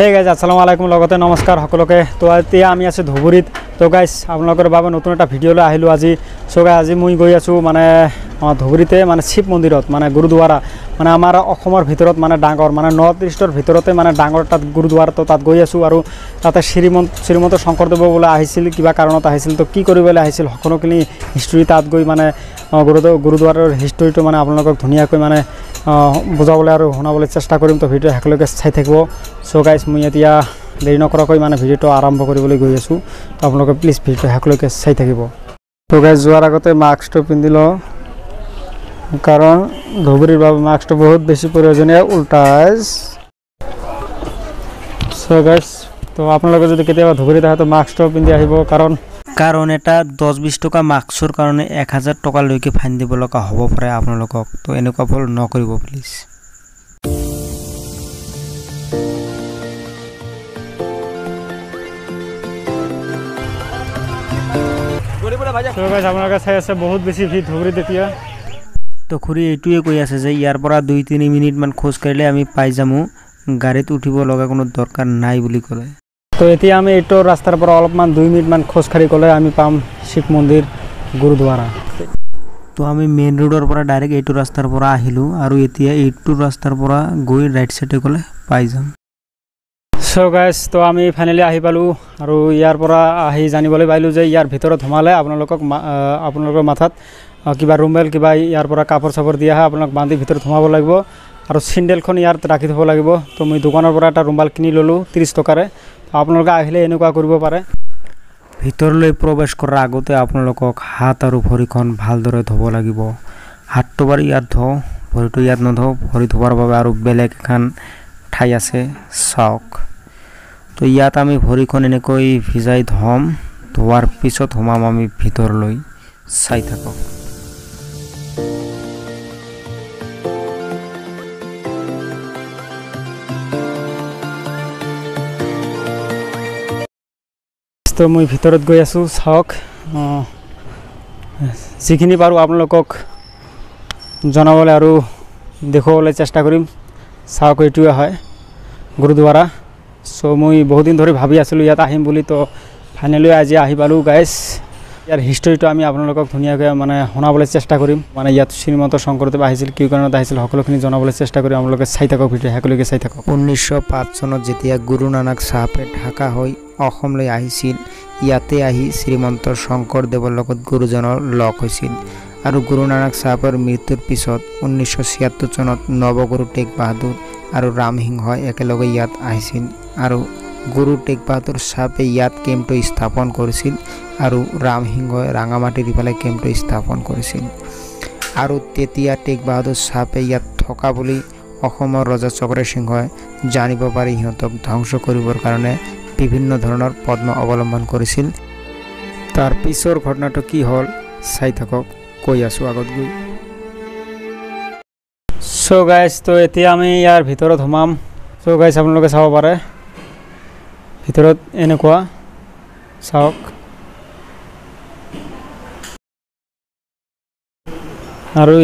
Hey guys আসসালামু আলাইকুম লগতে নমস্কাৰ সকলোকে। তো এতিয়া আমি আছোঁ ধুবুৰীত। তো গাইজ আপোনালোকৰ বাবে নতুন এটা ভিডিঅ' লৈ আহিলোঁ আজি। চ' গাইজ আজি মই গৈ আছোঁ মানে ধুবুৰীতে মানে শিৱ মন্দিৰত মানে গুৰুদ্বাৰা মানে আমাৰ অসমৰ ভিতৰত মানে ডাঙৰ মানে নৰ্থ ইষ্টৰ ভিতৰতে মানে ডাঙৰ তাত গুৰুদ্বাৰা। তো তাত গৈ আছোঁ আৰু তাতে শ্ৰীমন্ত শংকৰদেৱ বোলে আহিছিল, কিবা কাৰণত আহিছিল, তো কি কৰিবলৈ আহিছিল সকলোখিনি হিষ্ট্ৰী তাত গৈ মানে গুৰুদ্বাৰৰ হিষ্ট্ৰীটো মানে আপোনালোকক ধুনীয়াকৈ মানে বুজাবলৈ আৰু শুনাবলৈ চেষ্টা কৰিম। তো ভিডিঅ' শেষলৈকে চাই থাকিব। চ' গাইজ মই এতিয়া দেৰি নকৰাকৈ মানে ভিডিঅ'টো আৰম্ভ কৰিবলৈ গৈ আছোঁ। তো আপোনালোকে প্লিজ ভিডিঅ'টো শেষলৈকে চাই থাকিব। তো গাইজ যোৱাৰ আগতে মাস্কটো পিন্ধি লওঁ, কাৰণ ধুবুৰীৰ বাবে মাস্কটো বহুত বেছি প্ৰয়োজনীয়। উল্টাজ চ' গাইজ তো আপোনালোকে যদি কেতিয়াবা ধুবুৰীত আহে তো মাস্কটো পিন্ধি আহিব, কাৰণ এটা 10-20 টকা মাস্কৰ কাৰণে 1000 টকালৈকে ফাইন দিব লগা হ'ব পাৰে আপোনালোকক। তো এনেকুৱা ভুল নকৰিব প্লিজ। আপোনালোকে চাই আছে বহুত বেছি ভিৰ ধুবুৰীত এতিয়া। তো খুৰী এইটোৱে কৈ আছে যে ইয়াৰ পৰা 2-3 মিনিটমান খোজ কাঢ়িলে আমি পাই যামো, গাড়ীত উঠিব লগা কোনো দৰকাৰ নাই বুলি ক'লে। তো এতিয়া আমি এইটো ৰাস্তাৰ পৰা অলপমান 2 মিনিটমান খোজকাঢ়ি গ'লে আমি পাম শিৱ মন্দিৰ গুৰুদ্বাৰা। তো আমি মেইন ৰোডৰ পৰা ডাইৰেক্ট এইটো ৰাস্তাৰ পৰা আহিলোঁ আৰু এতিয়া এইটো ৰাস্তাৰ পৰা গৈ ৰাইট চাইডে গ'লে পাই যাম। চ' গাইজ তো আমি ফাইনেলি আহি পালোঁ আৰু ইয়াৰ পৰা আহি জানিবলৈ পাইলোঁ যে ইয়াৰ ভিতৰত সোমালে আপোনালোকৰ মাথাত কিবা ৰুমেল কিবা ইয়াৰ পৰা কাপোৰ চাপোৰ দিয়া হয়, আপোনাক বান্ধি ভিতৰত সোমাব লাগিব আৰু চেণ্ডেলখন ইয়াত ৰাখি থ'ব লাগিব। তো মই দোকানৰ পৰা এটা ৰুমাল কিনি ল'লোঁ 30 টকাৰে। আপোনালোকে আহিলে এনেকুৱা কৰিব পাৰে। ভিতৰলৈ প্ৰৱেশ কৰাৰ আগতে আপোনালোকক হাত আৰু ভৰিখন ভালদৰে ধুব লাগিব। হাতটো বাৰু ইয়াত ধোওঁ, ভৰিটো ইয়াত নধোওঁ। ভৰি ধোৱাৰ বাবে আৰু বেলেগ এখন ঠাই আছে, চাওক। তো ইয়াত আমি ভৰিখন এনেকৈ ভিজাই ধোম, ধোৱাৰ পিছত সোমাম আমি ভিতৰলৈ, চাই থাকক। তো মই ভিতৰত গৈ আছোঁ, চাওক। যিখিনি পাৰোঁ আপোনালোকক জনাবলৈ আৰু দেখুৱাবলৈ চেষ্টা কৰিম। চাওক এইটোৱে হয় গুৰুদ্বাৰা। চ' মই বহুদিন ধৰি ভাবি আছিলোঁ ইয়াত আহিম বুলি, তো ফাইনেলি আজি আহি পালোঁ গাইজ। ইয়াৰ হিষ্ট্ৰীটো আমি আপোনালোকক ধুনীয়াকৈ মানে শুনাবলৈ চেষ্টা কৰিম। মানে ইয়াত শ্ৰীমন্ত শংকৰদেৱ আহিছিল, কি কাৰণত আহিছিল সকলোখিনি জনাবলৈ চেষ্টা কৰিম। আপোনালোকে চাই থাকক, ভিডিঅ' শেষলৈকে চাই থাকক। 1905 চনত যেতিয়া গুৰু নানক চাহাবে ঢাকা হৈ অসমলৈ আহিছিল, ইয়াতে আহি শ্ৰীমন্ত শংকৰদেৱৰ লগত গুৰুজনৰ লগ হৈছিল আৰু গুৰু নানক চাহাবৰ মৃত্যুৰ পিছত 1976 চনত নৱগুৰু টেগ বাহাদুৰ আৰু ৰামসিংহই একেলগে ইয়াত আহিছিল আৰু গুৰু টেগ বাহাদুৰ চাহাবে ইয়াত কেম্পটো স্থাপন কৰিছিল আৰু ৰামসিংহই ৰাঙামাটিৰ ইফালে কেম্পটো স্থাপন কৰিছিল। আৰু তেতিয়া টেগ বাহাদুৰ চাহাবে ইয়াত থকা বুলি অসমৰ ৰজা চক্ৰসিংহই জানিব পাৰি সিহঁতক ধ্বংস কৰিবৰ কাৰণে বিভিন্ন ধৰণৰ পদ্ম অৱলম্বন কৰিছিল। তাৰ পিছৰ ঘটনাটো কি হ'ল চাই থাকক, কৈ আছোঁ আগত গৈ। চ' গাইজ তো এতিয়া আমি ইয়াৰ ভিতৰত সোমাম। চ' গাইজ আপোনালোকে চাব পাৰে ভিতৰত এনেকুৱা, চাওক। আৰু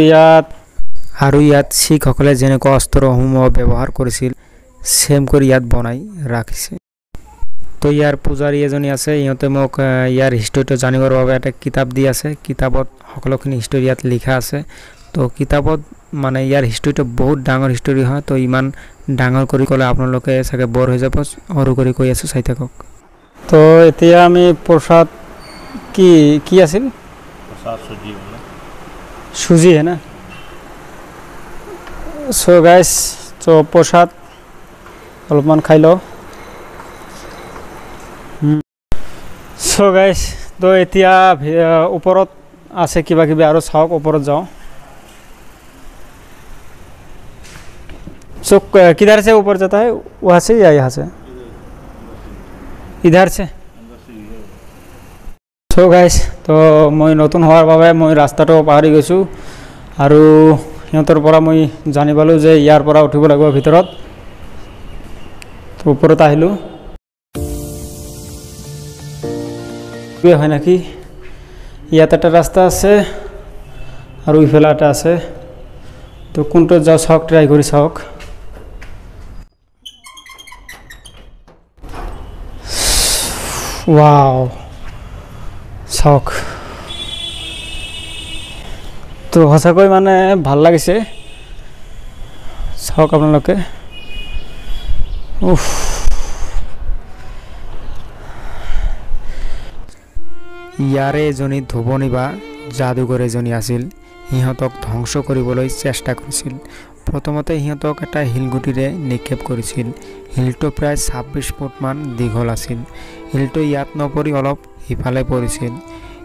ইয়াত শিখসকলে যেনেকুৱা অস্ত্ৰসমূহ ব্যৱহাৰ কৰিছিল ছেম কৰি ইয়াত বনাই ৰাখিছে। তো ইয়াৰ পূজাৰী এজনী আছে, ইহঁতে মোক ইয়াৰ হিষ্ট্ৰীটো জানিবৰ বাবে এটা কিতাপ দি আছে। কিতাপত সকলোখিনি হিষ্ট্ৰী ইয়াত লিখা আছে। তো কিতাপত মানে ইয়াৰ হিষ্ট্ৰীটো বহুত ডাঙৰ হিষ্ট্ৰী হয়, তো ইমান ডাঙৰ কৰি ক'লে আপোনালোকে চাগে বৰ হৈ যাব, সৰু কৰি কৈ আছোঁ, চাই থাকক। তো এতিয়া আমি প্ৰসাদ কি কি আছিল, চুজি হয় না। চ' গাইজ তো প্ৰসাদ অলপমান খাই লওঁ। চ' গাইজ তো এতিয়া ওপৰত আছে কিবা কিবি আৰু, চাওক ওপৰত যাওঁ। सो किधर से ऊपर जाता है, वहाँ से या यहाँ से? इधर से। চ' গাইজ তো মই নতুন হোৱাৰ বাবে মই ৰাস্তাটো পাহৰি গৈছোঁ আৰু সিহঁতৰ পৰা মই জানি পালোঁ যে ইয়াৰ পৰা উঠিব লাগিব ভিতৰত। তো ওপৰত আহিলোঁ, হয় নেকি ইয়াত এটা ৰাস্তা আছে আৰু ইফালে এটা আছে। তো কোনটোত যাওঁ চাওক, ট্ৰাই কৰি চাওক। ৱাও, চাওক। তো সঁচাকৈ মানে ভাল লাগিছে, চাওক আপোনালোকে। উফ, ইয়াৰে এজনী ধুবনী বা যাদুকৰ এজনী আছিল, সিহঁতক ধ্বংস কৰিবলৈ চেষ্টা কৰিছিল। প্ৰথমতে সিহঁতক এটা শিলগুটিৰে নিক্ষেপ কৰিছিল। শিলটো প্ৰায় 26 ফুটমান দীঘল আছিল। শিলটো ইয়াত নপৰি অলপ সিফালে পৰিছিল।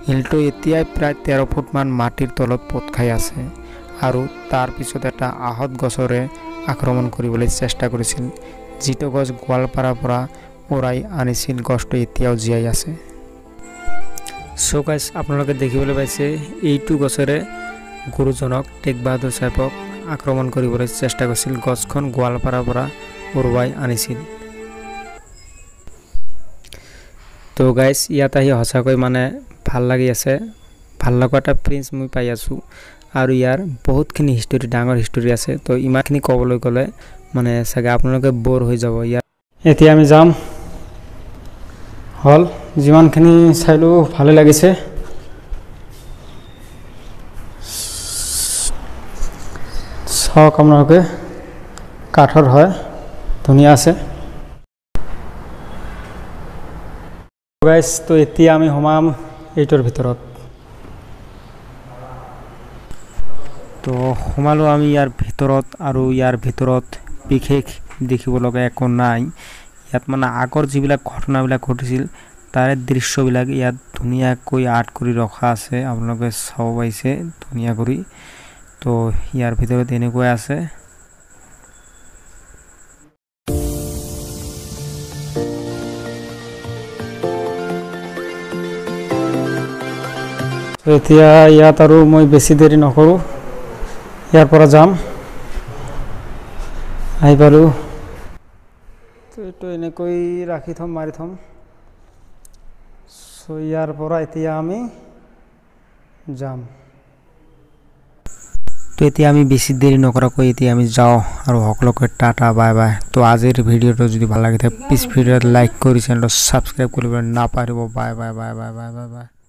শিলটো এতিয়াই প্ৰায় 13 ফুটমান মাটিৰ তলত পোত খাই আছে। আৰু তাৰপিছত এটা আহঁত গছৰে আক্ৰমণ কৰিবলৈ চেষ্টা কৰিছিল, যিটো গছ গোৱালপাৰাৰ পৰা উৰাই আনিছিল। গছটো এতিয়াও জীয়াই আছে। চ' গাইছ, আপোনালোকে দেখিবলৈ পাইছে এইটো গছেৰে গুৰুজনক টেগ বাহাদুৰ চাহেবক আক্ৰমণ কৰিবলৈ চেষ্টা কৰিছিল। গছখন গোৱালপাৰাৰ পৰা উৰুৱাই আনিছিল। তো গাইছ, ইয়াত আহি সঁচাকৈ মানে ভাল লাগি আছে, ভাল লগা এটা প্ৰিন্স মই পাই আছোঁ। আৰু ইয়াৰ বহুতখিনি হিষ্টৰী, ডাঙৰ হিষ্টৰী আছে। তো ইমানখিনি ক'বলৈ গ'লে মানে চাগে আপোনালোকে ব'ৰ হৈ যাব। ইয়াত এতিয়া আমি যাম। হ'ল, যিমানখিনি চাইলোঁ ভালে লাগিছে। চাওক আপোনালোকে, কাঠৰ হয়, ধুনীয়া আছে। গাইছ, তো এতিয়া আমি সোমাম এইটোৰ ভিতৰত। তো সোমালোঁ আমি ইয়াৰ ভিতৰত, আৰু ইয়াৰ ভিতৰত বিশেষ দেখিব লগা একো নাই। ইয়াত মানে আগৰ যিবিলাক ঘটনাবিলাক ঘটিছিল তাৰে দৃশ্যবিলাক ইয়াত ধুনীয়াকৈ আৰ্ট কৰি ৰখা আছে, আপোনালোকে চাব পাইছে ধুনীয়া কৰি। তো ইয়াৰ ভিতৰত এনেকুৱাই আছে। এতিয়া ইয়াত আৰু মই বেছি দেৰি নকৰোঁ, ইয়াৰ পৰা যাম। আহি পালোঁ। তো এইটো এনেকৈ ৰাখি থ'ম, মাৰি থ'ম। চ' ইয়াৰ পৰা এতিয়া আমি যাম। তো এতিয়া আমি বেছি দেৰি নকৰাকৈ এতিয়া আমি যাওঁ আৰু সকলোকে টাটা বাই বাই। তো আজিৰ ভিডিঅ'টো যদি ভাল লাগি থাকে, প্লিজ ভিডিঅ'ত লাইক কৰি চেনেলটো ছাবস্ক্ৰাইব কৰিবলৈ নাপাহৰিব। Bye bye bye bye bye bye bye.